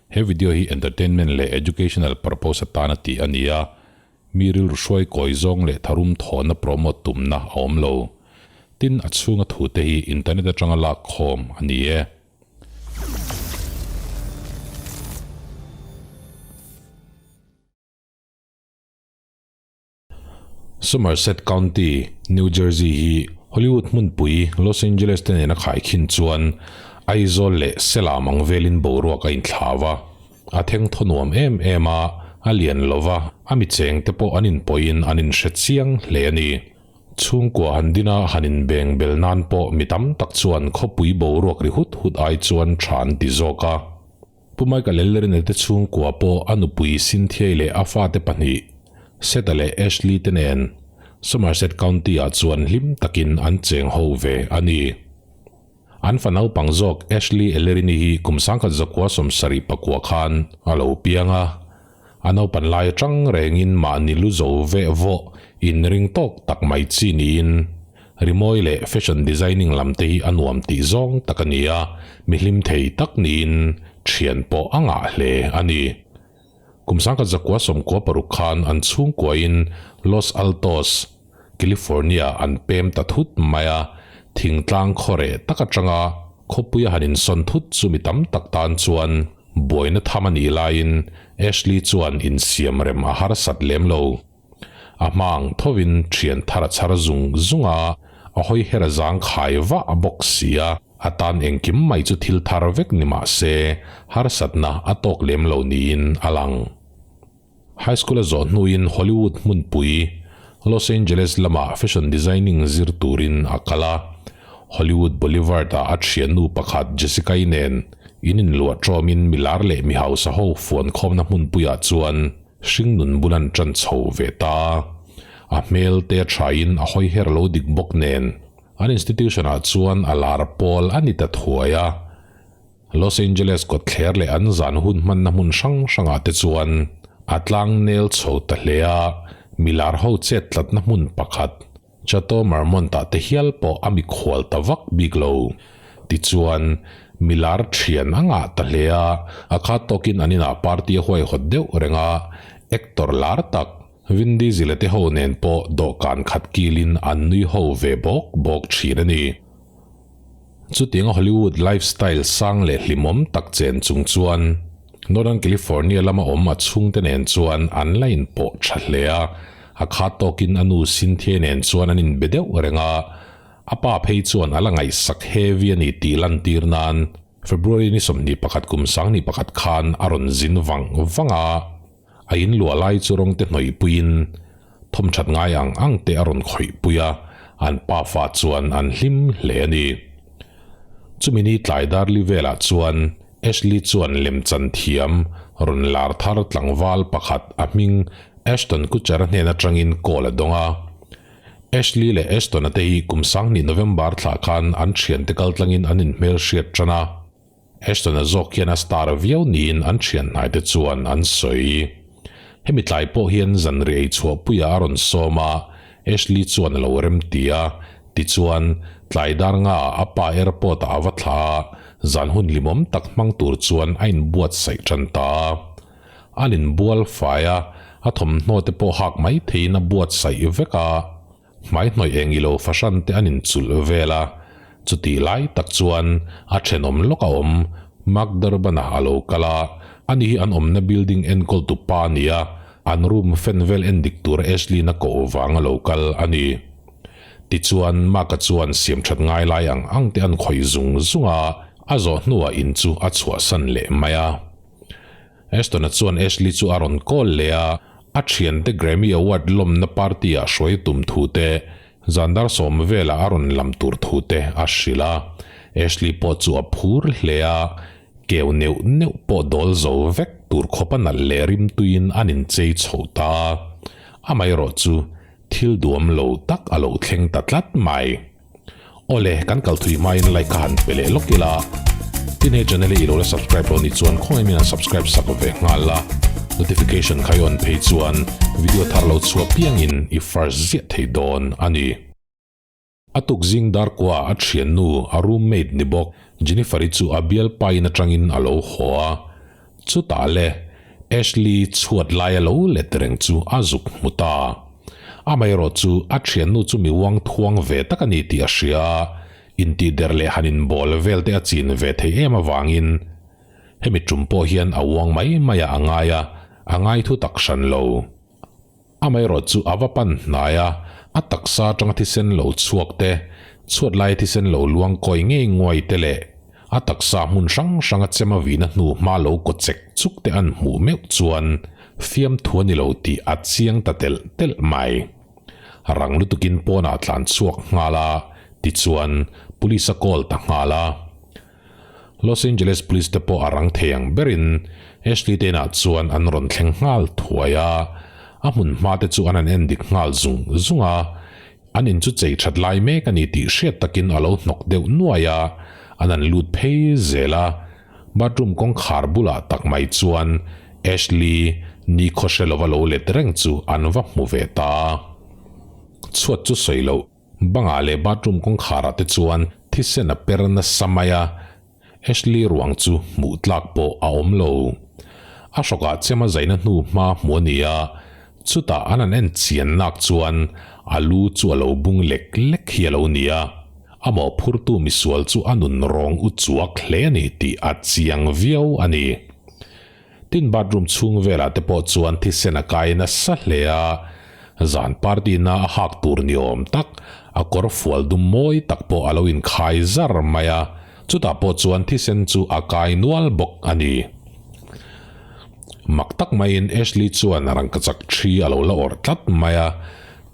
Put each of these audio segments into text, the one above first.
He video hi entertainment leh educational purpose atana tih a ni a, mi rilru hruai kawi zawng leh tharum thawhna promote tumna a awm lo. Tin, a chhunga thute hi internet atanga lak khawm a ni e. Somerset County, New Jersey hi Hollywood hmunpui Los Angeles te nena khaikhin chuan Aizawl leh Selam ang velin boruak a inthlau a. A theng thaw nuam em em a, a lian lo va, a mi cheng te pawh an inpawhin an inhre chiang hle a ni. Chhungkua han dina han inbeng bel nan pawh mi tam tak chuan khawpui boruak ri hut hut ai chuan tha an ti zawk a. Pu Michael Ellerine te chhungkua pawh a nupui Cynthia-i leh a fate pahnih, Seth-a leh Ashley te nen Somerset County-ah chuan hlim takin an cheng ho ve a ni. An fa naupang zawk Ashley Ellerine hi kum 1974 khan a lo piang a, a naupan lai atang rengin mahni lu zo veh vawh inring tawk tak mai chi niin rimawi leh fashion designing lam te hi a nuam tih zawng tak a ni a, mi hlim thei tak niin thian pawh a ngah hle a ni. Kum 1996 khan an chhungkuain Los Altos, California an pem ta thut mai a, thingtlang khawreh tak atanga khawpuia han insawn thut chu mi tam tak tan chuan buaina tham a nih laiin Ashley chuan insiam rem a harsat lem lo. A hma ang thovin thian thar a chhar zung zung a, a hawi her a zang khai vah a bawk si a, a tan engkim mai chu thil thar vek ni mah se harsatna a tawk lem lo niin a lang. High school a zawh hnuin Hollywood hmunpui Los Angeles lamah fashion designing zir turin a kal a. Hollywood Boulevard-ah a thiannu pakhat Jessica-i nen in inluah ṭawmin milar leh mi hausa ho fuankhawmna hmunpuiah chuan hringnun bul an ṭan chho ve ta. A hmel te a ṭhain a hawi her lo dik bawk nen an institution-ah chuan a lar pawl a ni ta thuai a. Los Angeles kawtthler leh an zan hun hmanna hmun hrang hrangah te chuan a tlang nel chho ta hle a, milar ho chet tlatna hmun pakhat, Chateau Marmont-ah te hial pawh a mikhual ta vak bik lo. Tichuan, milar thian a ngah ta hle a, a khat tawkin an inah party a huaihawt deuh reng a, actor lar tak, Vin Diesel a te ho nen pawh dawhkan khat kilin an nui ho ve bawk bawk thin a ni. Chutianga Hollywood lifestyle sang leh hlimawm tak chen chung chuan Northern California lama awm a chhungte nen chuan an la inpawh tha hle a, a khat tawkin a nu Cynthia nen chuan an inbe deuh reng a, a pa phei chuan a la ngaihsak heavy a ni tih lantir nan February ni 21 kum 2001 khan a rawn zin vang vang a, a inluah lai chu rawng te hnawihpuiin Thawmthat ngai ang ang te a rawn khawih pui a, an pafa chuan an hlim hle a ni. Chumi ni tlai darli velah chuan Ashley chuan lemchan thiam rawn lar thar tlangval pakhat a hming Ashton Kutcher-a hnen atangin call a dawng a. Ashley leh Ashton-a te hi kum 20 November thlah khan an thiante kaltlangin an inhmelhriat tan a. Ashton-a zawk hian a star viau niin an thian hnaite chuan an sawi. Hemi tlai pawh hian zanriah ei chhuahpuiah a rawn sawm a, Ashley chuan a lo rem ti a. Tichuan, tlai dar ngaah a pa airport-ah a va thlah a, zan hun hlimawm tak hmang tur chuan a inbuatsaih tan ta a. An inbual fai a, a thawmhnaw te pawh hak mai theiin a buatsaih vek a. Hmai hnawih eng ilo fahran te an inchulh vel a, chutih lai tak chuan a thenawm lawk a awm, Mark Durban-a a lo kal a, ani hi an awmna building enkawl tu pa a ni a, an room fan vel en dik tur Ashley-na koh vang a lo kal a ni. Tichuan Mark-a chuan siam that ngai lai ang ang te an khawih zung zung a, a zawh hnuah in chu a chhuahsan leh mai a. Ashton-a chuan Ashley chu a rawn call leh a, a thiante Grammy Award lawmna party-ah hruai tum thu te, zan dar sawm velah a rawn lam tur thu te a hrilh a. Ashley pawh chu a phur hle a, keu neuh neuh pawh dawl zo vek tur khawp a nalh leh rimtuiin an inchei chho ta a. Amaherawh chu thil duam lo tak a lo thleng ta tlat mai. Awle, kan kal thui hmain like ka han pe leh lawk ila. Tin he channel hi i lo la subscribe lo ni chuan khawngaih min han subscribe sak ve nghal la. Notification kha i on phei chuan video thar lo chhuah piangin i first ziah thei dawn a ni. A tuk zing dar kua a thiannu, a roommate ni bawk, Jennifer-i chu a bialpa in atangin a lo haw a. Chutah le, Ashley chhuat laia lo let reng chu a zuk hmu ta. Amaherawh chu a thiannu chu mi uang thuang ve tak a ni tih a hria a, intihder leh han inbawl vel te a chin ve thei em avangin hemi tum pawh hian a uang mai mai a a ngai a, a ngai thu tak hran lo. Amaherawh chu a va pan hnai a, a taksa atanga thisen lo chhuak te, chhuat laia thisen lo luang kawi ngei nguai te leh a taksa hmun hrang hranga chema vihna hnu hma lo kaw chek chuk te an hmuh meuh chuan fiamthu a ni lo tih a chiang ta telh telh mai. Rang lutukin pawnah tlan chhuak nghal a, tichuan police a call ta nghal a. Los Angeles Police te pawh a rang thei ang berin Ashley te inah chuan an rawn thleng nghal thuai a, a hmun hma te chu an han en dik nghal zung zung a, an in chu chei that lai mek a ni tih hriat takin a lo hnawk deuh nuai a, an han lut phei zel a, bathroom kawngkhar bulah tak mai chuan Ashley ni khaw hre lova lo let reng chu an va hmu ve ta. Chhuat chu sawi loh. Bangah leh bathroom kawngkharah te chuan thisen a per nasa mai a, Ashley ruang chu hmuh tlak pawh a awm lo. A hrawkah chem a zaina hnu hma hmu a ni a, chutah an han en chian nak chuan a lu chu a lo bung lek lek hi a lo ni a, a mawhphurtu misual chu a nun rawng u chuak hle a ni tih a chiang viau a ni. Tin bathroom chhung velah te pawh chuan thisen a kai nasa hle a, zan party na a hak tur ni awm tak a kawr fual dum mawi tak pawh a lo inkhai zar mai a, chutah pawh chuan thisen chu a kai nual bawk a ni. Mak tak maiin Ashley chuan rangkachak thi a lo la awrh tlat mai a,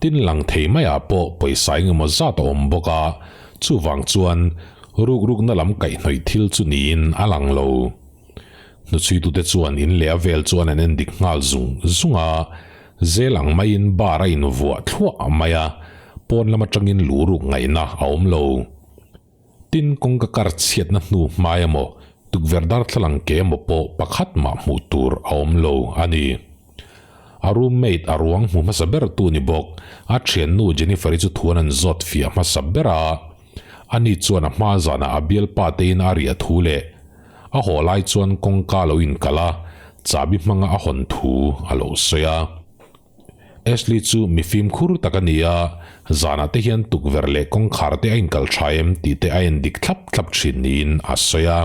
tin lang thei maiah pawh pawisa engemaw zat a awm bawk a, chuvang chuan rukrukna lam kaihhnawih thil chu niin a lang lo. Hnuchhuitute chuan in leh a vel chuan an en dik nghal zung zung a, zel ang maiin bar a invuah thluah mai a, pawn lam atangin lu ruk ngaihna a awm lo. Tin, kawngka kar chhiatna hnu hmai emaw, tukverh darthlalang ke emaw pawh pakhat mah hmuh tur a awm lo a ni. A roommate a ruang hmu hmasa ber tu ni bawk, a thiannu Jennifer-i chu thuan an zawt fiah hmasa ber a, ani chuan a hma zanah a bialpa tein a riah thu leh a haw lai chuan kawngka lo inkalh a, chahbi hmanga a hawn thu a lo sawi a. Ashley chu mi fimkhur tak a ni a, zanah te hian tukverh leh kawngkhar te a inkalh tha em tih te a en dik thlap thlap thin niin a sawi a.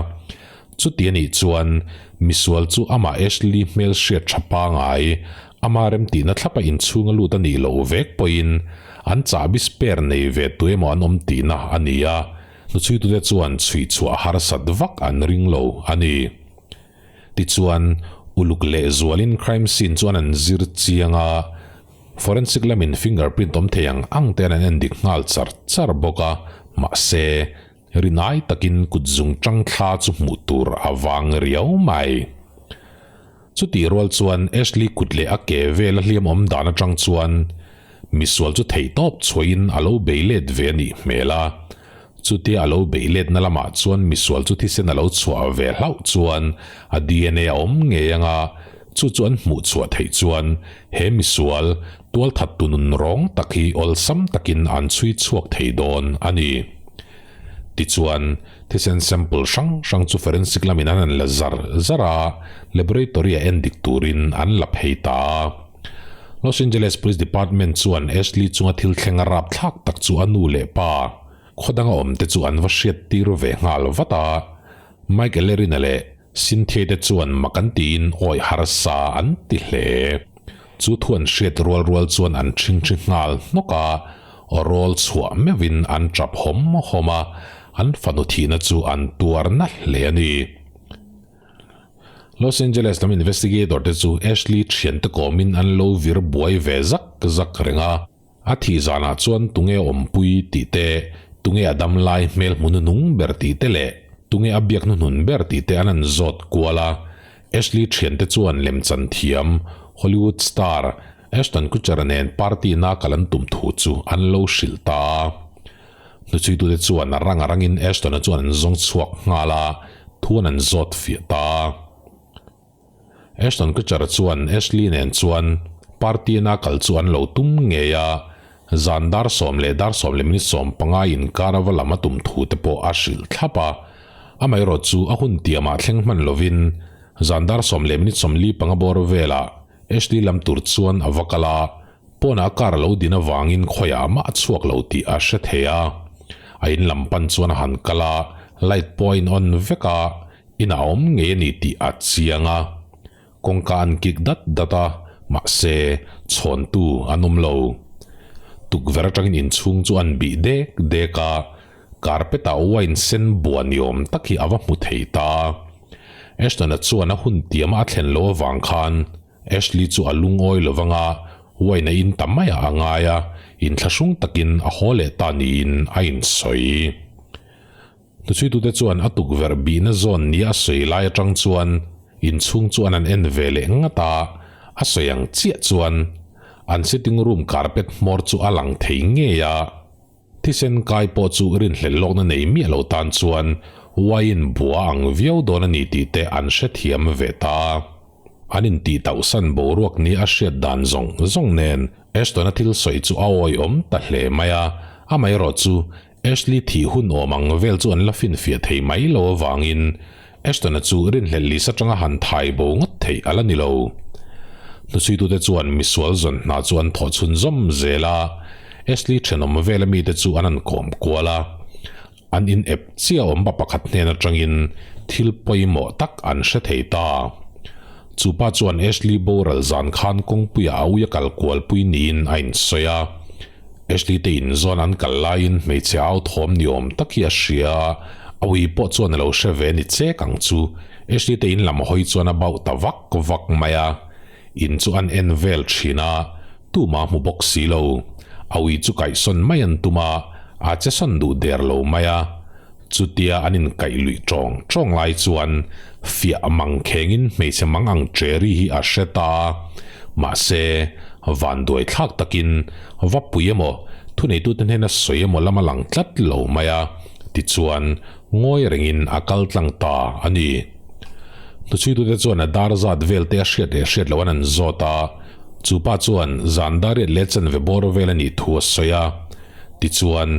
Chuti a nih chuan misual chu amah Ashley hmel hriat tha pangai, ama remtihna thlapa inchhung a lut a nih loh vek pawhin an chahbi spare nei ve tu emaw an awm tihna a ni a, hnuchhuitute chuan chhuihchhuah harsat vak an ring lo a ni. Tichuan, uluk lehzualin crime scene chuan an zir chiang a, forensic lamin fingerprint awm thei ang ang te an en dik nghal char char bawk a, mahse, Rinai takin kut zung tang thla chu hmuh tur a vang riau mai. Chutih rual chuan Ashley kut leh a ke vel a hliam awm dan atang chuan misual chu theihtawp chhuahin a lo bei let ve a nih hmel a. Chutia a lo bei letna lamah chuan misual chu thisen a lo chhuah ve hlauh chuan a DNA a awm ngei anga chu chu an hmuh chhuah theih chuan he misual tualthattu nun rawng tak hi awlsam takin an chhui chhuak thei dawn a ni. Tichuan, thisen sample hrang hrang chu forensic lamin an han la zar zar a, laboratory-a en dik turin an la phei ta a. Los Angeles Police Department chuan Ashley chunga thil thleng a rapthlak tak chu a nu leh pa khaw danga awmte chu an va hriattir ve nghal vat a. Mike Ellerina leh Cynthia te chuan mak an tiin awih harsa an ti hle. Chu thu an hriat rual rual chuan an ṭhingṭhi nghal hnawk a, aw rawl chhuah meuhin an ṭap hawm hawm a, an fanu thihna chu an tuar na hle a ni. Los Angeles lam investigator te chu Ashley ṭhiante kawmin an lo vir buai ve zak zak reng a. A thih zanah chuan tunge awmpui tih te, tunge a dam lai hmel hmu hnuhnung ber tih te leh tunge a biak hnuhnun ber tih te an han zawt kual a. Ashley thiante chuan lemchan thiam, Hollywood star, Ashton Kutcher nen party na kal an tum thu chu an lo hrilh ta a. Hnuchhuitute chuan a rang a rangin Ashton-a chuan an zawng chhuak nghal a, thu an an zawt fiah ta a. Ashton Kutcher chuan Ashley nen chuan party na kal chu an lo tum ngei a, zan dar sawm leh dar sawm leh minute 15 inkar a va lam a tum thu te pawh a hrilh thlap a. Amaherawh chu a hun tiamah thleng hman lovin Zan dar sawm leh minute 45 bawr velah Ashley lam tur chuan a va kal a, pawnah a car a lo din avangin khawiah mah a chhuak lo tih a hre thei a. A in lam pan chuan a han kal a, light pawh a in on vek a, inah a awm ngei a ni tih a chiang a. Kawngka an kik dat dat a, mahse, chhawntu an awm lo. Tukverh atangin inchhung chu an bih dek dek a, carpet-ah wine sen bua ni awm tak hi a va hmu thei ta. Ashton-a chuan a hun tiama a thlen loh avang khan Ashley chu a lungawi lo vang a, wine a in ta maiah a ngai a, inthlahrung takin a haw leh ta niin a insawi. Hnuchhuitute chuan a tukverh bihna zawn nia a sawi lai atang chuan inchhung chu an an en ve leh ngat a, a sawi ang chiah chuan an sitting room carpet hmawr chu a lang thei ngei a, thisen kai pawh chu rinhlelh lawkna nei miah lo tan chuan wine bua ang viau dawn a ni tih te an hrethiam ve ta. An intihtauhsan boruak nia a hriat dan zawng zawng nen Ashton-a thil sawi chu a awihawm ta hle mai a, amaherawhchu Ashley thih hun awm ang vel chu an la finfiah thei mai lo avangin Ashton-a chu rinhlelh list atanga han thai bo ngawt theih a la ni lo. Hnuchhuitute chuan misual zawn hna chu an thawh chhunzawm zel a, Ashley thenawm vela mite chu an han kawm kual a. An in ep chiah awm pa pakhat hnen atangin thil pawimawh tak an hre thei ta. Chu pa chuan Ashley boral zan khan kawngpuiah a ui a kal kualpui niin a insawi a. Ashley te inzawn an kal laiin hmeichhe au thawm ni awm tak hi a hria a, a ui pawh chuan a lo hre ve ni chek ang chu. Ashley te in lam hawi chuan a bauh ta vak vak mai a, in chu an en vel thin a, tumah hmu bawk si lo. A ui chu kaihsawn mai an tum a, a che sawn duh der lo mai a. Chutia an inkaih luih tawng tawng lai chuan fiah mang khengin hmeichhe mang ang Cherry hi a hre ta a, mahse, vanduai thlak takin va pui emaw, thuneitute hnena sawi emaw lam a lang tlat lo mai a, tichuan ngawi rengin a kal tlang ta a ni. Hnuchhuitute chuan a dar zat vel te a hriat leh hriat loh an an zawt a, chu pa chuan zan dar riat leh chanve bawr vel a nih thu a sawi a. Tichuan,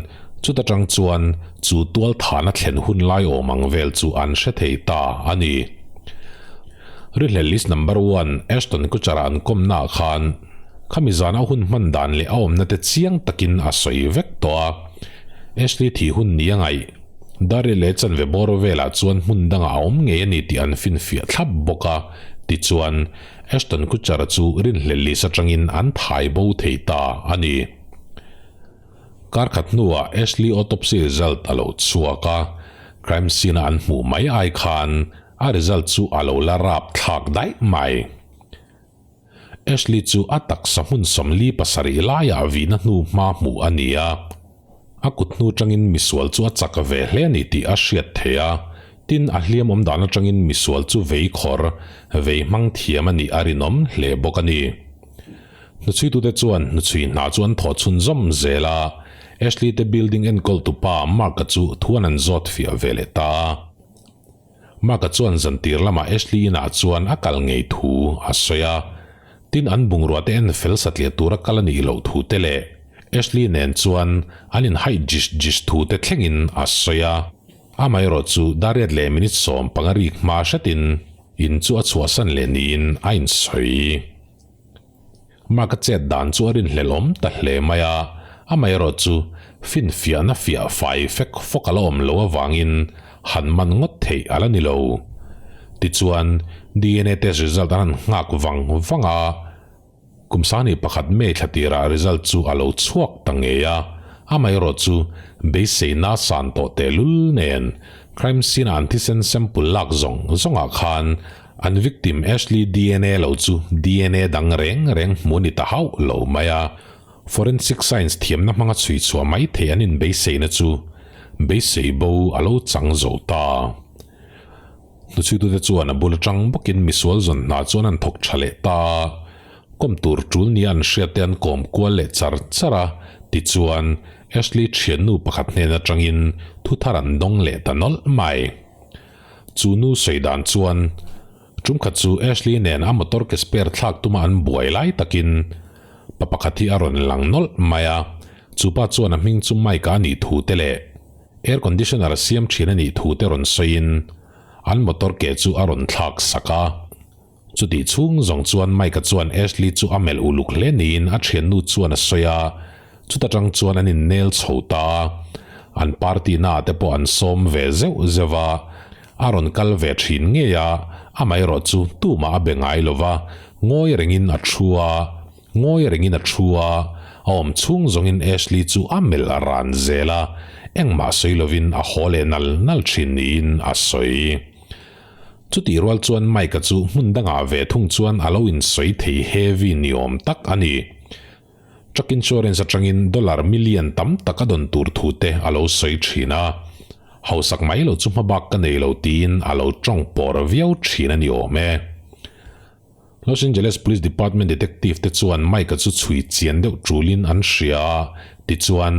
chuta tang chuan chu tual thahna thlen hun lai awm ang vel chu an hre thei ta a ni. Rihlel list number one Ashton Kutcher-a an kawmnaah khan khami zana hun hman dan leh a awmna te chiang takin a sawi vek tawh a. Ashley thih hun ni a ngaih. Dari leh chanve bawr velah chuan hmun dangah a awm ngei a ni tih an finfiah thlap bawk a. Tichuan, Ashton Kutcher-a chu rinhlel list atangin an thai bo thei ta a ni. Kar khat hnuah Ashley autopsy result a lo chhuak a, crime scene a an hmuh mai ai khan a result chu a lo la rap thlak daih mai. Ashley chu a taksa hmun 47 laiah vihna hnu hma hmuh a ni a, a kut hnu tangin misual chu a chak ve hle a ni tih a hriat theih a, tin a hliam awm dan atangin misual chu vei khawr, vei hmang thiam a nih a rinawm hle bawk a ni. Hnuchhuitute chuan hnuchhui hna chu an thawh chhunzawm zel a, Ashley te building enkawltu pa Mark-a chu thu an an zawt fiah ve leh ta a. Mark-a chuan zantir lamah Ashley inah chuan a kal ngei thu a sawi a, tin an bungrua te en fel satliah tura kal a nih loh thu te leh Ashley nen chuan an inhaih jis jis thu te thlengin a sawi a. Amaherawh chu dariat leh minute 15 rik hma hretin in chu a chhuahsan leh niin a insawi. Mark-a chet dan chu a rinhlelh awm ta hle mai a, amaherawh chu finfiahna fiah fai fek fawk a la awm lo avangin han man ngawt theih a la ni lo. Tichuan, dna test result an han nghak vang vang a, kum sangni pakhat May thla tirah result chu a lo chhuak ta ngei a, amaherawh chu beiseina san tawh tehlul nen crime scene-a an thisen sample lak zawng zawngah khan An victim Ashley dna lo chu dna dang reng reng hmu a ni ta hauh lo mai a, forensic science thiamna hmanga chhui chhuah mai thei an inbeiseina chu beisei bo a lo chang zo ta. Hnuchhuitute chuan a bul atang bawkin misual zawn hna chuan an thawk tha leh ta a, kawm tur tul nia an hriatte an kawm kual leh char char a, tichuan Ashley thiannu pakhat hnen atangin thu thar an dawng leh ta nawlh mai. Chu nu sawi dan chuan tum khat chu Ashley nen a motor ke spare thlak tuma an buai lai takin pa pakhat hi a rawn lang nawlh mai a, chu pa chuan a hming chu Mike-a a nih thu te leh air conditioner a siam thin a nih thu te rawn sawiin An motor ke chu a rawn thlak sak a. Chutih chhung zawng chuan Mike-a chuan Ashley chu a melh uluk hle niin a thiannu chuan a sawi a, chuta tang chuan an innel chho ta a. An party naah te pawh an sawm ve zeuh zeuh a, a rawn kal ve thin ngei a, amaherawh chu tumah a be ngai lo va, ngawi rengin a thu a, ngawi rengin a thu a, a awm chhung zawngin Ashley chu a melh a ran zel a, engmah sawi lovin a haw leh nal nal thin niin a sawi. Chutih rual chuan Mike-a chu hmun dangah ve thung chuan a lo insawi thei heavy ni awm tak a ni. Truck insurance atangin dollar million tam tak a dawn tur thu te a lo sawi thin a. Hausak mai lo chu hmabak ka nei lo tiin a lo tawng pawr viau thin a ni awm e. Los Angeles Police Department detective te chuan Mike-a chu chhui chian deuh tulin an hria a, tichuan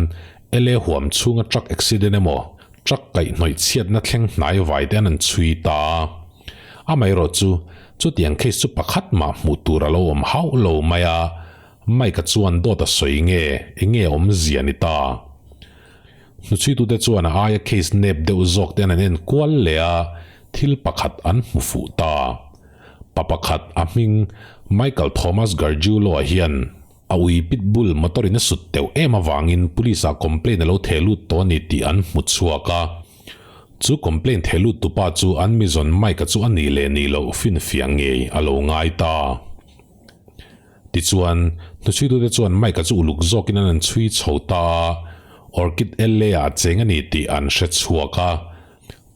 LA huam chhunga truck accident emaw truck kaihhnawih chhiatna thleng hnai vai te an an chhui ta a. Amaherawh chu, chutiang case chu pakhat mah hmuh tur a lo awm hauh lo mai a, Mike-a chuan dawt a sawi nge, enge awmzia ni ta? Hnuchhuitute chuan a aia case nep deuh zawk te an an en kual leh a, thil pakhat an hmu fuh ta. Pa pakhat a hming Michael Thomas Gargiulo-a hian a ui pitbull motor in a sut teuh em avangin police ah complaint a lo theh lut tawh a ni tih an hmu chhuak a. Chu complaint theh lut tupa chu an mizawn Mike-a chu a nih leh nih loh finfiah ngei a lo ngai ta. Tichuan, hnuchhuitute chuan Mike-a chu uluk zawkin an an chhui chho ta a, Orchid LA-ah a cheng a ni tih an hre chhuak a.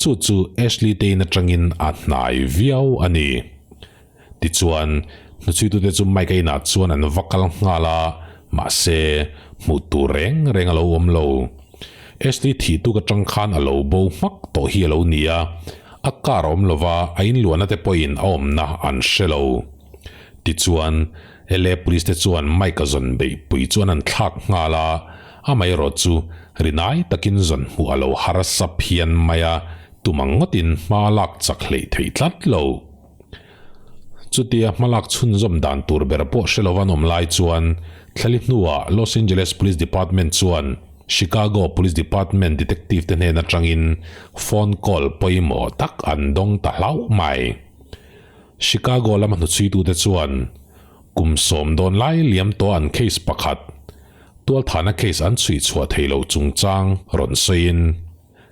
Chu chu Ashley te in atangin a hnai viau a ni. Tichuan, hnuchhuitute chu Mike-a inah chuan an va kal nghal a, mahse, hmuh tur reng reng a lo awm lo. Ashley thih tuk atang khan a lo bo hmak tawh hi a lo ni a, a car a awm lova, a inluahna te pawhin a awmna an hre lo. Tichuan, LA Police te chuan Mike-a zawn beihpui chuan an thlak nghal a, amaherawh chu rinai takin zawn hmuh a lo harsa phian mai a, tum ang ngawtin hma lak chak hleih theih tlat lo. Chutia hma lak chhunzawm dan tur ber pawh hre lova an awm lai chuan thlali hnuah Los Angeles Police Department chuan Chicago Police Department detective te hnen atangin phone call pawimawh tak an dawng ta hlauh mai. Chicago lama hnuchhuitute chuan kum sawm dawn lai liam tawh an case pakhat, tualthahna case an chhui chhuah thei loh chungchang rawn sawiin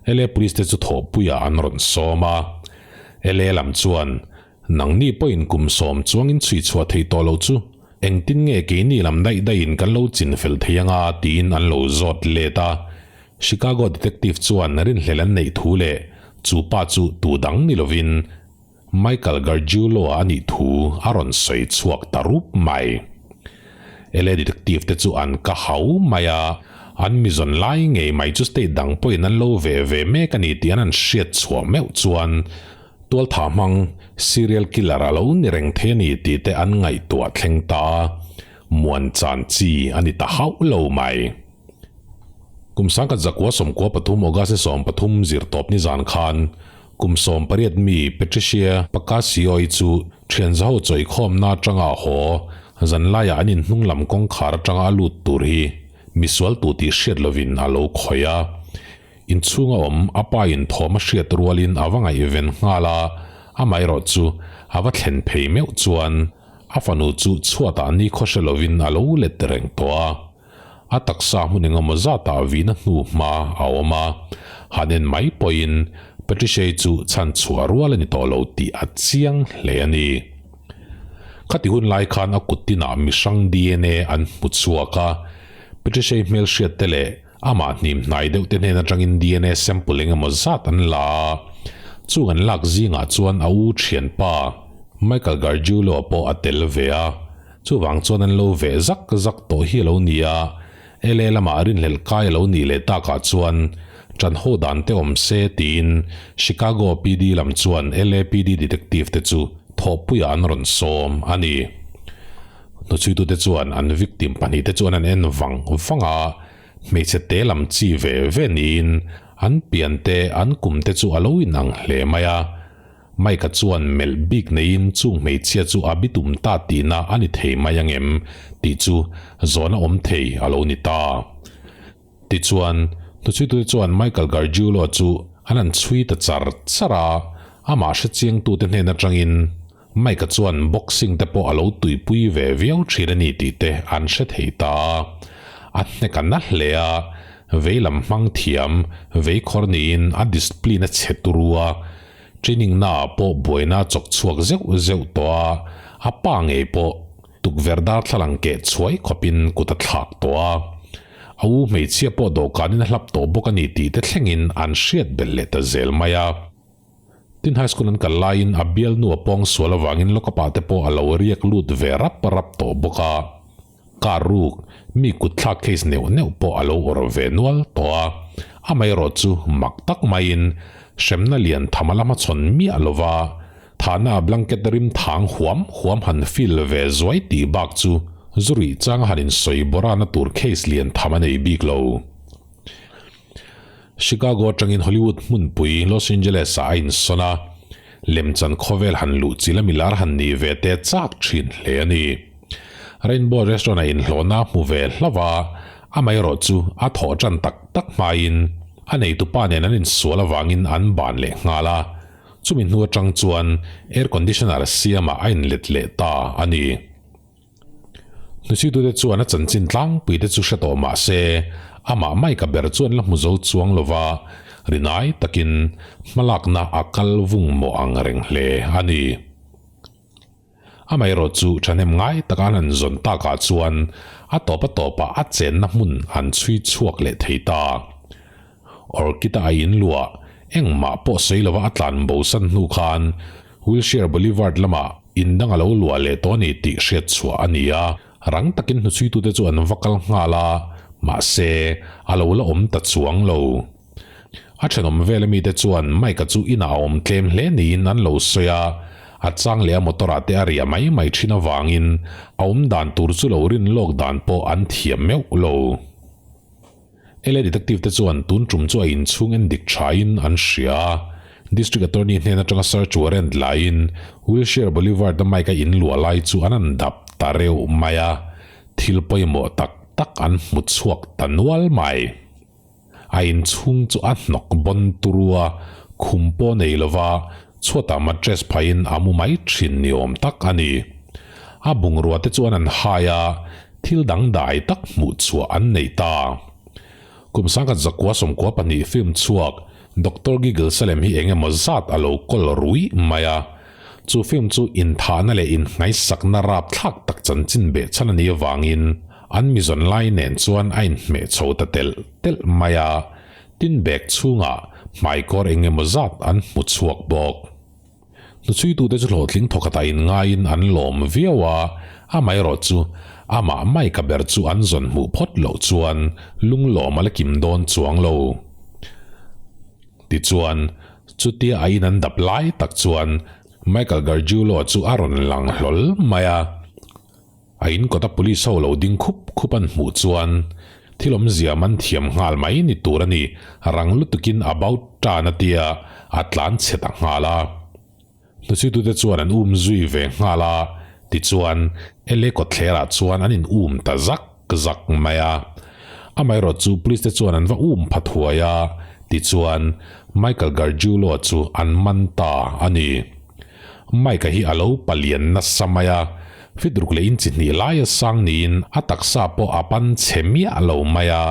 LA Police te chu thawhpuiah an rawn sawm a. LA lam chuan nangni pawhin kum sawm chuangin chhui chhuah thei tawh loh chu engtin nge keini lam daih daihin kan lo chin fel thei anga tiin an lo zawt let a. Chicago detective chuan rinhlelh an neih thu leh chu pa chu tu dang ni lovin Michael Gargiulo-a a nih thu a rawn sawi chhuak ta rup mai. LA detective te chu an ka hau mai a, an mizawn lai ngei mai chu state dang pawhin an lo ve ve mek a ni tih an han hriat chhuah meuh chuan tualtha hmang serial killer a lo ni reng thei a ni tih te an ngaihtuah thleng ta a, muan chan chi a ni ta hauh lo mai. Kum sangkhat zakua 13 August 13 zirtawp nizan khan Kum 18 mi Patricia Pacasio-i chu thianzaho chawikhawmna atanga a haw, zanlaiah an inhnung lam kawngkhar atanga a lut tur hi misual tu tih hriat lovin a lo khawih a. Inchhunga awm a pa in thawm a hriat rualin a va ngaihven nghal a, amaherawh chu a va thlen phei meuh chuan a fanu chu chhuatah nikhaw hre lovin a lo let reng tawh a. A taksa hmun engemaw zatah vihna hnu hma a awm a, han en mai pawhin Patricia-i chu chhan chhuah rual a ni tawh lo tih a chiang hle a ni. Khati hun lai khan a kut tinah mihrang dna an hmu chhuak a, Patricia-i hmelhriat te leh amah hnim hnai deuh te hnen atangin dna sample engemaw zat an la a, chung an lak zingah chuan a u thianpa Michael Gargiulo-a pawh a tel ve a. Chuvang chuan an lo veh zak zak tawh hi a lo ni a, LA lamah rinhlelh kai a lo nih leh takah chuan ṭan ho dan te awm se tiin Chicago PD lam chuan LAPD detective te chu thawhpuiah an rawn sawm a ni. Hnuchhuitute chuan an victim pahnihte chuan an en vang vang a, hmeichhe te lam chi ve ve niin an pian te an kum te chu a lo inang hle mai a. Mike-a chuan melh bik neiin chung hmeichhia chu a bitum ta tihna a ni thei mai ang em tih chu zawhna awm thei a lo ni ta. Tichuan, hnuchhuitute chuan Michael Gargiulo chu an han chhui ta char char a. Amah hrechiangtute hnen atangin Mike-a chuan boxing te pawh a lo tuipui ve viau thin a ni tih te an hre thei ta a. A hnek a na hle a, vei lam hmang thiam, vei khawr niin a discipline a chhe turu a, training naah pawh buaina a chawk chhuak zeuh zeuh tawh a, a pa ngei pawh tukverh darthlalang keh chhuai khawpin kut a thlak tawh a. A u hmeichhia pawh dawhkanin a hlap tawh bawk a ni tih te thlengin an hriat belh leh ta zel mai a. Tin high school an kal laiin a bialnu a pawng sual avangin lawkapah te pawh a lo riak lut ve rap rap tawh bawk a. Car ruk, mi kut thlak case neuh neuh pawh a lo awrh ve nual tawh a. Amaherawh chu mak tak maiin hremna lian tham a la hmachhawn miah lova, thahna a blanket rim thang huam huam han feel ve zuai tih bak chu zu rih chang a han insawi bawrana tur case lian tham a nei bik lo. Chicago atangin Hollywood hmunpui Los Angeles ah a insawn a, lemchan khawvel han luh chi la milar han nih ve te chak thin hle a ni. Rainbow Restaurant ah inhlawhna a hmu ve hlauh a, amaherawh chu a thawh tan tak tak hmain a neitupa nen an insual avangin an ban leh nghal a, chumi hnu atang chuan air conditioner siamah a inlet leh ta a ni. Hnuchhitute chuan a chanchin tlangpui te chu hre tawh mah se, amah Mike-a ber chuan la hmu zo chuang lo va, rinai takin hmalakna a kal vung mawh ang reng hle a ni. Amaherawh chu thahnem ngai taka an han zawn takah chuan a tawp a tawpah a chenna hmun an chhui chhuak leh thei ta. Orchid-a a inluah engmah pawh sawi lova a tlan bosan hnu khan Wilshire Boulevard lamah in dang a lo luah leh tawh a ni tih hriat chhuah a ni a, rang takin hnuchhuitute chu an va kal nghal a, mahse, a lo la awm ta chuang lo. A thenawm vela mite chuan Mike-a chu inah a awm tlem hle niin an lo sawi a, a chang leh a motor-ah te a riah mai mai thin avangin a awm dan tur chu lo rin lawk dan pawh an thiam meuh lo. LA detective te chuan tun tum chu a inchhung en dik thain an hria a, District Attorney hnen atanga search warrant laiin Wilshire Boulevard a Mike-a in luah lai chu an han dap ta reuh mai a, thil pawimawh tak tak an hmu chhuak ta nual mai. A inchhung chu a hnawk bawn turu a, khum pawh nei lova chhuatah mattress phaiin a mu mai thin ni awm tak a ni. A bungrua te chuan an hai a, Thil dangdai tak hmuh chhuah an nei ta. Kum sangkhat zakua 12 film chhuak Doctor Giggle Salem hi eng emaw zat a lo kawl ruih mai a. Chu film chu inthahna leh inhnaisakna rapthlak tak chanchin behchhan a nih avangin an mizawn lai nen chuan a inhmeh chho ta telh telh mai a. Tin bag chhungah hmaikawr eng emaw zat an hmu chhuak bawk. Hnuchhuitute chu hlawhtling thawkhatah inngaiin an lawm viau a, amaherawh chu amah Mike-a ber chu an zawn hmuh phawt loh chuan lunglawm a la kim dawn chuang lo. Tichuan, chutia a in an dap lai tak chuan Michael Gargiulo chu a rawn lang hlawl mai a. A in kawta police ho lo ding khup khup an hmuh chuan thil awmzia man thiam nghal mai ni tur a ni, rang lutukin about tan a tia a tlan chhe ta nghal a. Hnuchhuitute chuan an um zui ve nghal a, tichuan LA kawtthlerah chuan an in um ta zak zak mai a. Amaherawh chu police te chuan an va um pha thuai a, tichuan Michael Gargiulo chu an man ta a ni. Mike-a hi a lo palian nasa mai a, fit ruk leh inchi hnih laia sang niin a taksa pawh a pan chhe miah lo mai a,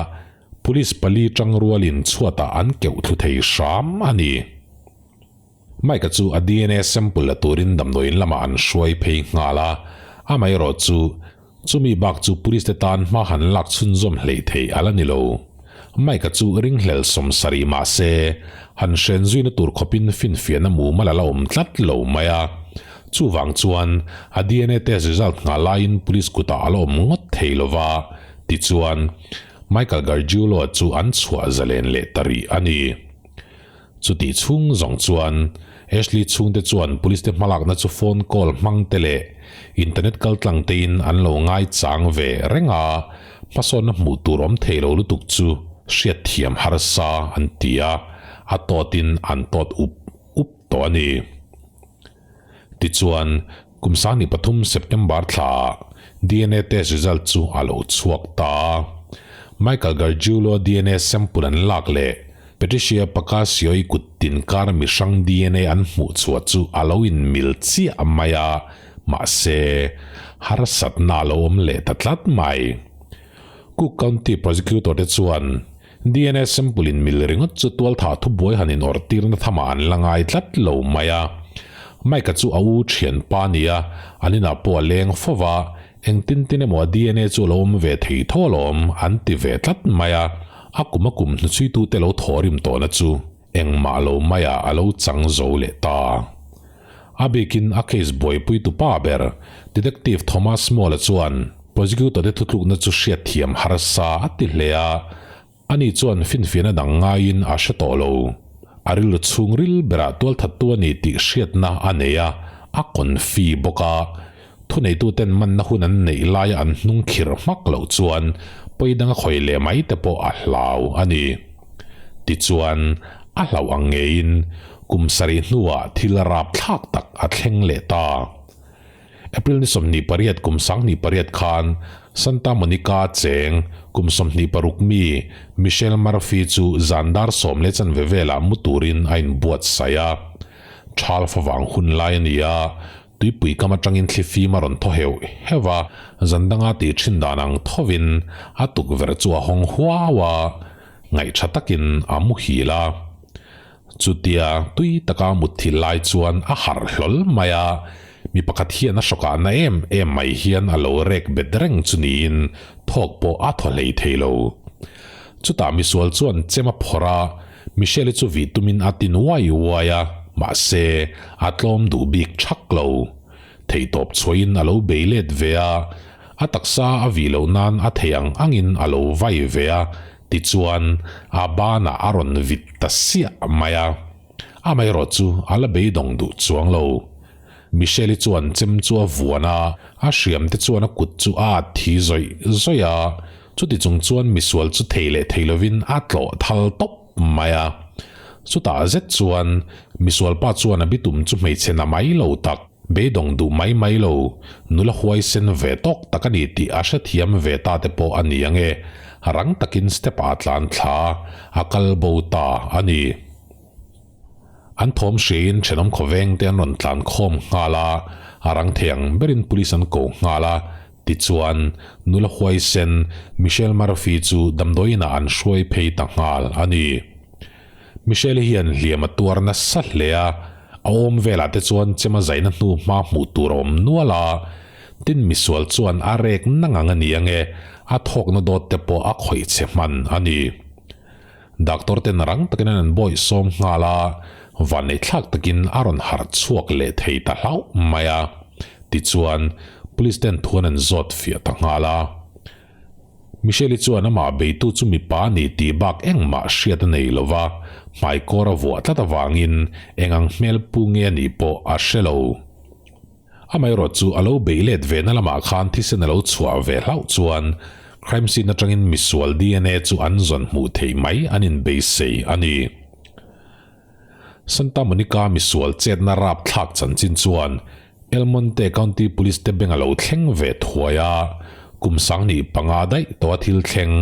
police pali tang rualin chhuatah an keuh thlu thei hram a ni. Mike-a chu a DNA sample la turin damdawiin lamah an hruai phei nghal a, amaherawh chu Chumi bak chu police te tan hma han lak chhunzawm hleih theih a la ni lo. Mike-a chu ringhlel 70 mah se, han hren zuina tur khawpin finfiahna mumal a la awm tlat lo mai a. Chuvang chuan a DNA test result nghah laiin police kutah a la awm ngawt thei lo va, tichuan Michael Gargiulo chu an chhuah zalen leh ta rih a ni. Chutih chhung zawng chuan Ashley chhungte chuan police te hmalakna chu phone call hmang te leh internet kaltlang tein an lo ngaichang ve reng a, hmasawnna hmuh tur awm thei lo lutuk chu hriatthiam harsa an ti a, a tawtin an tawt up up tawh a ni. Tichuan, kum 23 September thlaah DNA test result chu a lo chhuak ta a. Michael Gargiulo DNA sample an lak leh. Patricia Pacasio-i kut tin kar mi hrang DNA an hmuh chhuah chu a lo inmil chiah mai a, mahse, harsatna a lo awm leh ta tlat mai. Cook County Prosecutor te chuan DNA sample in mil ringawt chu tualthah thubuai han inawrh tirna thamah an la ngai tlat lo mai a. Mike-a chu a u thianpa a ni a, an inah pawh a leng fo va, engtin tin emaw a DNA chu a lo awm ve thei tho alawm an ti ve tlat mai a. A kum a kum hnuchhuitute lo thawhrim tawhna chu engmah lo maiah a lo chang zo leh ta. A bikin a case buaipuitu pa ber, Detective Thomas Small-a chuan prosecutor te thutlukna chu hriatthiam harsa a ti hle a, ani chuan finfiahna dang ngaiin a hre tawh lo. A rilru chhungril berah tualthattu a ni tih hriatna a nei a, a confi bawk a. Thuneituten manna hun an neih laia an hnung khirh hmak loh chuan pawi danga khawi leh mai te pawh a hlau a ni. Tichuan, a hlauh ang ngeiin kum sarih hnuah thil rapthlak tak a thleng leh ta. April ni 28 kum 28 khan Santa Monica cheng kum 26 mi Michelle Murphy chu zan dar sawm leh chanve velah mu turin a inbuatsaih a. Thal favang hun lai a ni a, Tuipui kam atangin thli fim a rawn thaw heuh heuh a, zan danga tih thin dan ang thovin a tukverh chu a hawng huau a, ngaihṭha takin a muhil a. Chutia tui taka mutthilh lai chuan a harh hlawl mai a, mi pakhat hian a hrawkahna em em mai hian a lo rek bet reng chu niin thawk pawh a thaw hlei thei lo. Chutah misual chuan chem a phawrh a, Michelle-i chu vih tumin a ti nuai uai a, mahse, a tlawm duh bik thak lo. Theihtawp chhuahin a lo bei let ve a, a taksa a vih loh nan a thei ang angin a lo vai ve a, tichuan, a banah a rawn vit ta siah mai a. Amaherawh chu a la beidawng duh chuang lo. Michelle-i chuan chem chu a vuan a, a hriam te chuan a kut chu a at thi zawih zawih a, chuti chung chuan misual chu thei leh thei lovin a tlawh thal tawp mai a. Chutah zet chuan misual pa chuan a bitum chu hmeichhe na mai lo tak, beidawng duh mai mai lo, nula huaisen ve tawk tak a ni tih a hrethiam ve ta te pawh a ni ang e, rang takin step ah a tlan thla a, a kal bo ta a ni. An thawm hriain thenawm khawveng te an rawn tlan khawm nghal a, a rang thei ang berin police an ko nghal a, tichuan nula huaisen Michelle Murphy chu damdawiinah an hruai phei ta nghal a ni. Michelle hian hliam a tuar nasa hle a, a awm velah te chuan chema zaina hnu hma hmuh tur a awm nual a, tin misual chuan a rek nang ang a ni ange, a thawkna dawt te pawh a khawih chhe hman a ni. Doctor ten rang takin an an bawih sawm nghal a, vanneihthlak takin a rawn harh chhuak leh thei ta hlauh mai a. Tichuan, Police ten thuan an zawt fiah ta nghal a. Michelle-i chuan amah beitu chu mipa a ni tih bak engmah hriat a nei lo va, hmaikawr a vuah tlat avangin eng ang hmel pu nge a nih pawh a hre lo. Amaherawh chu a lo beih let ve na lamah khan thisen a lo chhuah ve hlauh chuan crime scene atangin misual DNA chu an zawn hmuh theih mai an inbeisei a ni. Santa Monica misual chetna rapthlak chanchin chuan El Monte County Police te beng a lo thleng ve thuai a, kum 15 daih tawha thil thleng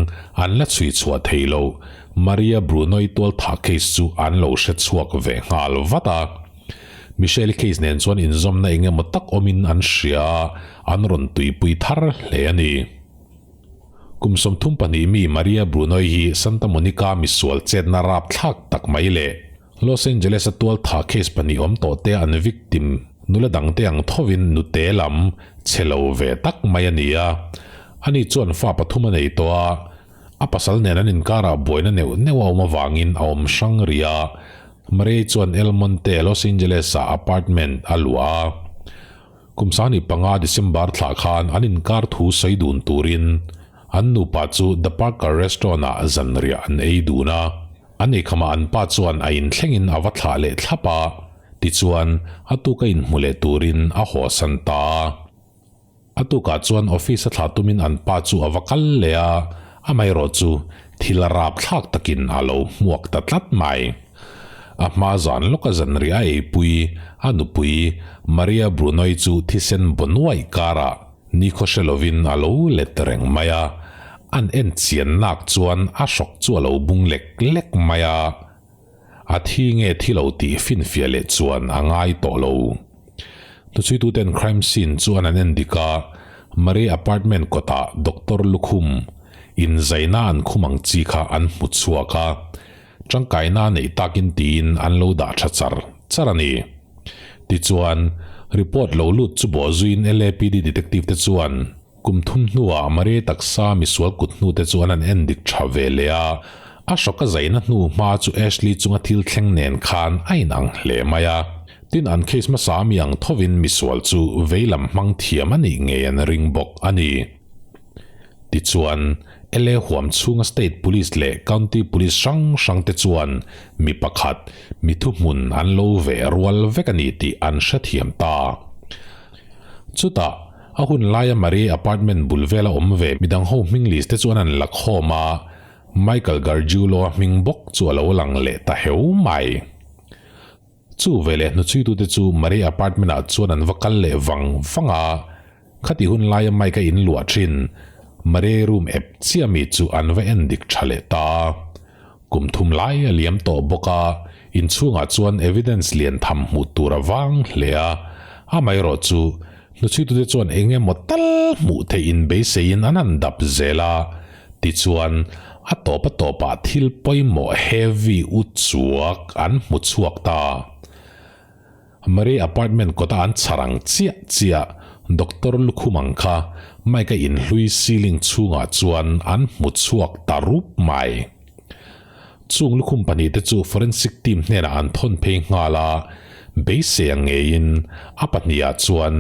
an la chhui chhuah thei lo Maria Bruno-i tualthah case chu an lo hre chhuak ve nghal vat a. Michelle case nen chuan inzawmna eng emaw tak awmin an hria a, an rawn tuipui thar hle a ni. Kum 32 mi Maria Brunoi hi Santa Monica misual chetna rapthlak tak mai leh Los Angeles-a tualtha case pahnih awm tawh te an victim nula dangte ang thovin nute lam che lo ve tak mai a ni a. Ani chuan fa pathum a nei tawh a, a pasal nen an inkarah buaina neuh neuh a awm avangin a awm hrang rih a. Murray chuan El Monte, Los Angeles-ah apartment a luah a. Kum 25 December thlah khan an inkar thu sawi dun turin an nupa chu The Parker Restaurant-ah zanriah an ei dun a. An eikhamah an pa chuan a inthlengin a va thlah leh thlap a, tichuan a tuka inhmu leh turin a hawsan ta a. A tukah chuan office a thlah tumin an pa chu a va kal leh a, amaherawh chu thil rapthlak takin a lo hmuak ta tlat mai. A hma zan lawka zanriah a eipui a nupui Maria Brunoi chu thisen baw nuaih karah nikhaw hre lovin a lo let reng mai a, an en chian nak chuan a hrawk chu a lo bung lek lek mai a. A thi nge thi lo tih finfiah leh chuan a ngai tawh lo. Hnuchhuituten crime scene chu an an endik a, Marie apartment kawtah Doctor lukhum inzaina an khum ang chi kha an hmu chhuak a, tangkaina a neih takin tiin an lo dah tha char char a ni. Tichuan, report lo lut chu bawhzuiin LAPD detective te chuan Kum thum hnuah Marie taksa misual kut hnute chu an han endik tha ve leh a, a hrawk a zaina hnu hma chu Ashley chunga thil thleng nen khan a inang hle mai a. Tin, an case hmasa ami ang thovin misual chu veilam hmang thiam a nih ngei an ring bawk a ni. Tichuan, LA huam chhunga State Police leh County Police hrang hrangte chuan mi pakhat, mi thuhmun an lo veh rual vek a ni tih an hrethiam ta. Chutah, a hun laia Marie apartment bul vela awm ve midang ho hming list te chuan an la khawm a, Michael Gargiulo-a hming bawk chu a lo lang leh ta heu mai. Chu veleh hnuchhuitute chu Marie apartment-ah chuan an va kal leh vang vang a, khati hun laia Mike-a in luah thin Marie room ep chiah mi chu an va en dik tha leh ta. Kum thum lai a liam tawh bawk a, inchhungah chuan evidence lian tham hmuh tur a vang hle a, amaherawh chu hnuchhuitute chuan eng emaw tal hmuh theih in beiseiin an han dap zel a, tichuan a tawp a tawpah thil pawimawh heavy u chuak an hmu chhuak ta. Marie apartment kawta an chhar ang chiah chiah Doctor lukhum ang kha Mike-a inhlui ceiling chhungah chuan an hmu chhuak ta rup mai. Chung lukhum pahnihte chu forensic team hnenah an thawn phei nghal a, beisei ang ngeiin a pahnihah chuan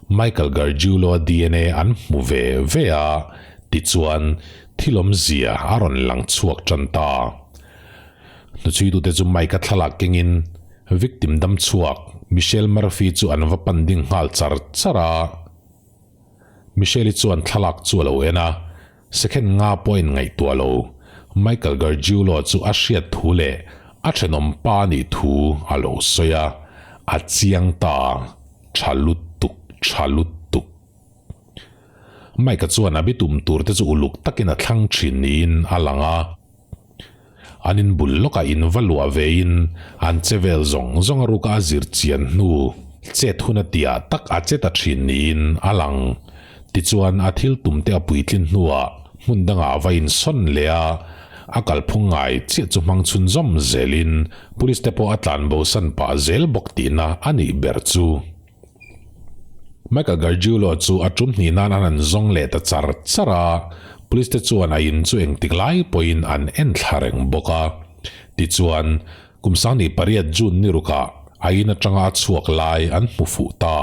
Michael Gargiulo-a dna an hmu ve ve a, tichuan thil awmzia a rawn lang chhuak tan ta. Hnuchhuitute chu Mike-a thlalak kengin victim dam chhuak Michelle Murphy chu an va pan ding nghal char char a. Michelle-i chuan thlalak chu a lo en a, second nga pawh a inngaihtuah lo. Michael Gargiulo chu a hriat thu leh a thenawm pa nih thu a lo sawi a, a chiang ta, tha lutuk, tha lutuk. Mike-a chuan a bitum tur te chu uluk takin a thlang thin niin a lang a. An in bul lawkah in va luah vein an che vel zawng zawng a ruka a zir chian hnu chet hun a tiah tak a che ta thin niin a lang. Tichuan a thil tum te a puitlin hnuah hmun dangah a va insawn leh a, a kalphung ngai chiah chu hmang chhunzawm zelin police te pawh a tlanbosan pah zel bawk tihna a nih ber chu. Michael Gargiulo chu a tum hnih nan an han zawng leh ta char char a, police te chuan a in chu engtik lai pawhin an en thla reng bawk a. Tichuan, kum sangni pariat June ni rukah a in atanga a chhuak lai an hmu fuh ta.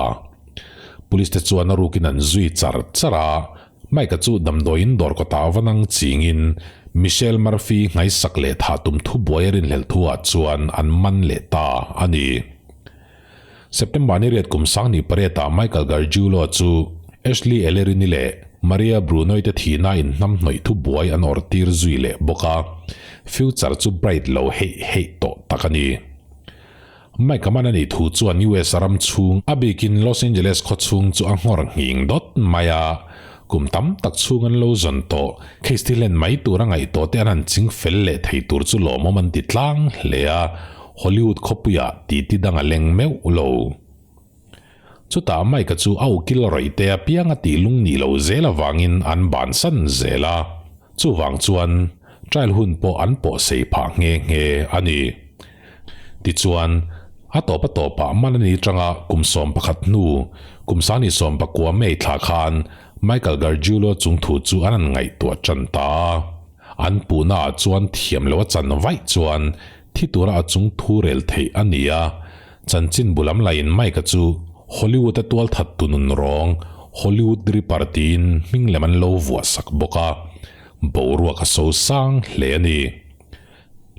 Police te chuan a rukin an zui char char a, Mike-a chu damdawiin dawr kawtah va nang chingin Michelle Murphy nghaisak leh thah tum thubuai a rinhlelh thuah chuan an man leh ta a ni. September ni riat kum sangni pariatah Michael Gargiulo chu Ashley Ellerini leh Maria Brunoi te thihna in hnamhnawih thubuai an awrh tir zui leh bawk a, future chu bright lo heih heih tawh tak a ni. Mike a man a nih thu chuan US ram chhung, a bikin Los Angeles khaw chhung chu a nghawr nghing dawt mai a, kum tam tak chhung an lo zawn tawh, case thi hlen mai tur a ngaih tawh te an han ching fel leh thei tur chu lawmawm an ti tlang hle a, Hollywood khawpuiah titi dang a leng meuh lo. Chutah Mike-a chu a ukil rawih te apiang a tih lung nih lo zel avangin an bansan zel a, chuvang chuan trial hun pawh an pawh sei phah nghe nghe a ni. Tichuan, a tawp a tawpah man a ni tanga kum 11 hnu, kum sangni 19 May thla khan Michael Gargiulo chung thu chu an han ngaihtuah tan ta a. An puhnaah chuan thiam lo a chan vaih chuan thi tura a chung thu rel theih a ni a, chanchin bu lam laiin Mike-a chu Hollywood-a tualthat tu nun rawng Hollywood Ripper tiin hming lem an lo vuah sak bawk a, boruak a so sang hle a ni.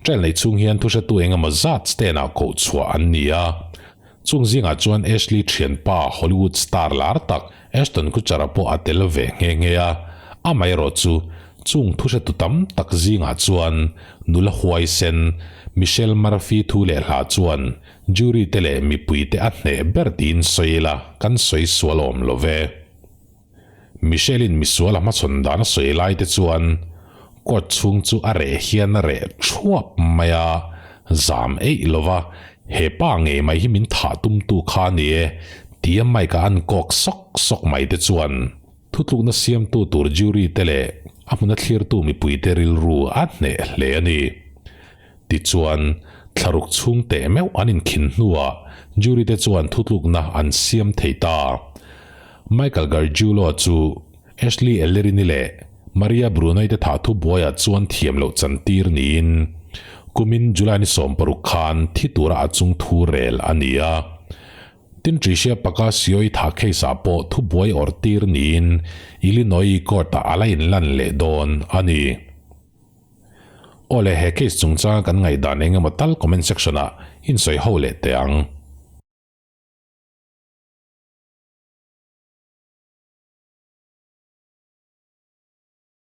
Trail nei chhung hian thuhretu eng emaw zat stand-ah koh chhuah an ni a, chung zingah chuan Ashley thianpa Hollywood star lar tak Ashton Kutcher-a pawh a tel ve nghe nghe a, amaherawh chu chung thuhretu tam tak zingah chuan nula huaisen Michelle Murphy thu leh hla chuan jury te leh mipui te a hneh ber tiin sawi ila kan sawi sual awm lo ve. Michelle-in misual a hmachhawn dan a sawi lai te chuan court chhung chu a reh hian a reh thuap mai a, Zam eih lova, he pa ngei mai hi min thah tumtu kha a ni e, tia mic-a an kawk sawk sawk mai te chuan thutlukna siamtu tur jury te leh a hmuna thlirtu mipuite rilru a hneh hle a ni. Tichuan, thlaruk chhung teh meuh an inkhin hnuah jury te chuan thutlukna an siam thei ta. Michael Gargiulo chu Ashley Ellerini leh Maria Brunei te thah thu buaiah chuan thiam loh chantir niin kumin July ni 60 khan thi tura a chung thu rel a ni a. Tin Tricia Pacasio-i thah case ah pawh thu buai awrh tir niin Illinois court-ah a la inlan leh dawn a ni. Aw le, he case chungchanga kan ngaihdan eng emaw tal comment section-ah insawi ho leh teh ang.